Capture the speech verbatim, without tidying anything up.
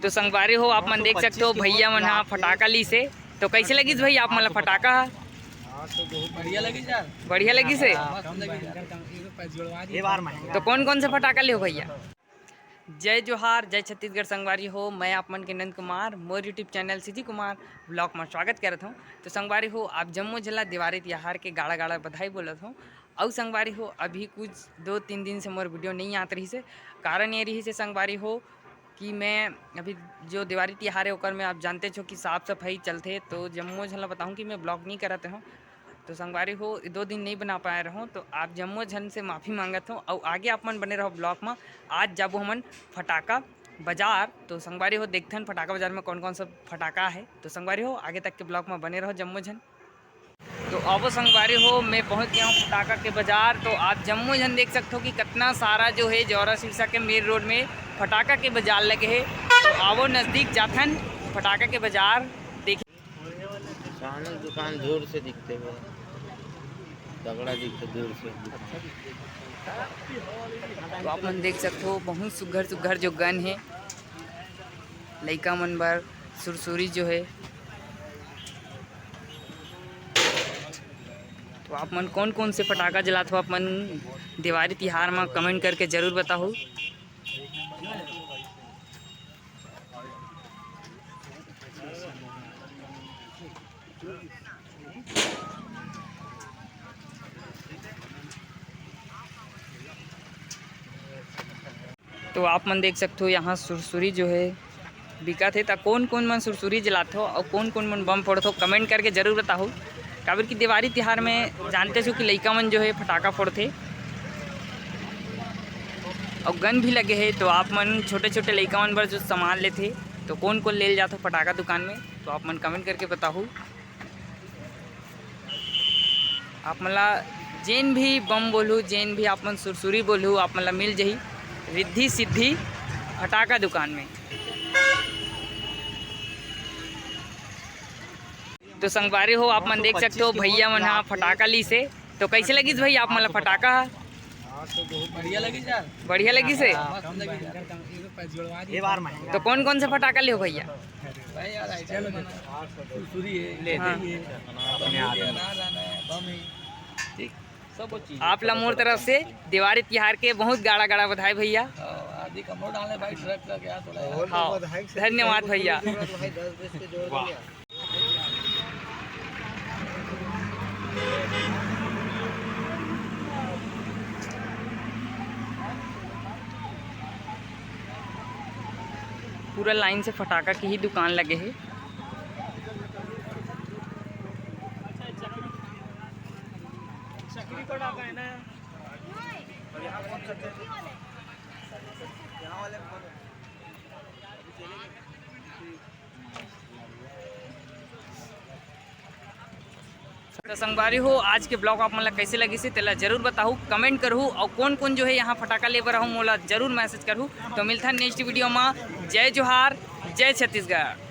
तो संगवारी हो, आप मन देख सकते हो, भैया मन हा फटाका लीस हे। तो कैसे लगिस भैया आप मन ला फटाका हा? बढ़िया लगिस हे। तो कौन कौन से फटाका ले हो भैया? जय जोहार, जय छत्तीसगढ़ संगवारी हो, मैं आप मन के नंद कुमार, मोर YouTube channel CG Kumar blog में स्वागत करत हूँ। तो संगवारी हो, आप जम्मो झन ला दिवारी तिहार के गाड़ा गाड़ा बधाई बोलत हूँ। अउ संगवारी हो, अभी कुछ दो तीन दिन से मोर वीडियो नहीं आत रहिस हे। कारण ये रहिस हे संगवारी हो कि मैं अभी जो दिवारी तिहार है ओकर में आप जानते छो कि साफ सफाई चलथे, तो जम्मो झन ला बताऊँ कि मैं ब्लॉग नहीं करत हूँ। तो संगवारी हो, दो दिन नहीं बना पाए रहूँ, तो आप जम्मो झन से माफ़ी मांगत हूँ। अउ आगे आप मन बने रहो ब्लॉग में। आज जाबो हमन फटाका बाजार। तो संगवारी हो, देखथन फटाका बाजार में कौन कौन सा फटाका है। तो संगवारी हो, आगे तक के ब्लॉग में बने रहो जम्मो झन। तो आवो संगवारी हो, मैं पहुंच गया हूं फटाका के बाजार। तो आप जम्मो झन देख सकते हो कि कितना सारा जो है जौरा सिरसा के मेन रोड में फटाका के बाजार लगे है। तो आवो नजदीक जाथन फटाका के बाजार देखे। अचानक दुकान जोर से दिखते हुए, तगड़ा दिखते दूर से। तो आप मन देख सकते हो, बहुत सुघर सुघर जो गन है लइका मन बर, सुरसुरी जो है। तो आप मन कौन कौन से फटाका जलात हो, आप मन दिवाली तिहार में कमेंट करके जरूर बताओ। तो आप मन देख सकते हो, यहाँ सुरसुरी जो है बिकत हे। त कोन कोन मन सुरसुरी जलाथो अउ कोन कोन मन बम फोड़थो, कमेंट करके जरूर बताओ। काबर कि देवारी तिहार में जानते हो कि लइका मन जो है फटाका फोड़थे अउ गन भी लगे हे। तो आप मन छोटे छोटे लइका मन बर जो सामान लेथे, तो कोन कोन ले जाथो फटाका दुकान में, तो आप मन कमेंट करके बताहू। आप मन ला जेन भी बम बोलहू, जेन भी आप मन सुरसुरी बोलहू, आप मन ला मिल जही रिद्धि सिद्धि फटाका दुकान में। तो संगवारी हो, आप मन देख सकते हो, भैया मन हा फटाका लीस हे। तो कैसे लगिस भैया आप मन ला फटाका हा? बढ़िया लगिस हे। तो कौन कौन से फटाका ले हो भैया? भाई यार, आइडिया लगा ना। सुरसुरी है, ले हाँ। ठीक। आप ला मोर तरफ से दिवाली तिहार के बहुत गाड़ा गाड़ा बधाई भैया। हाँ, आदि कमरो डालने भाई, ट्रक का क्या थोड़ा यार। हाँ, धन्यवाद भैया। पूरा लाइन से फटाका के ही दुकान लगे हे। तो संगवारी हो, आज के ब्लॉग आप मन ला कैसे लगिस हे, तेला जरूर बताहू, कमेंट करहू, और कौन कौन जो है यहाँ फटाका ले बर आहू, मोला जरूर मैसेज करहू। तो मिलथन नेक्स्ट वीडियो में। जय जोहार, जय छत्तीसगढ़।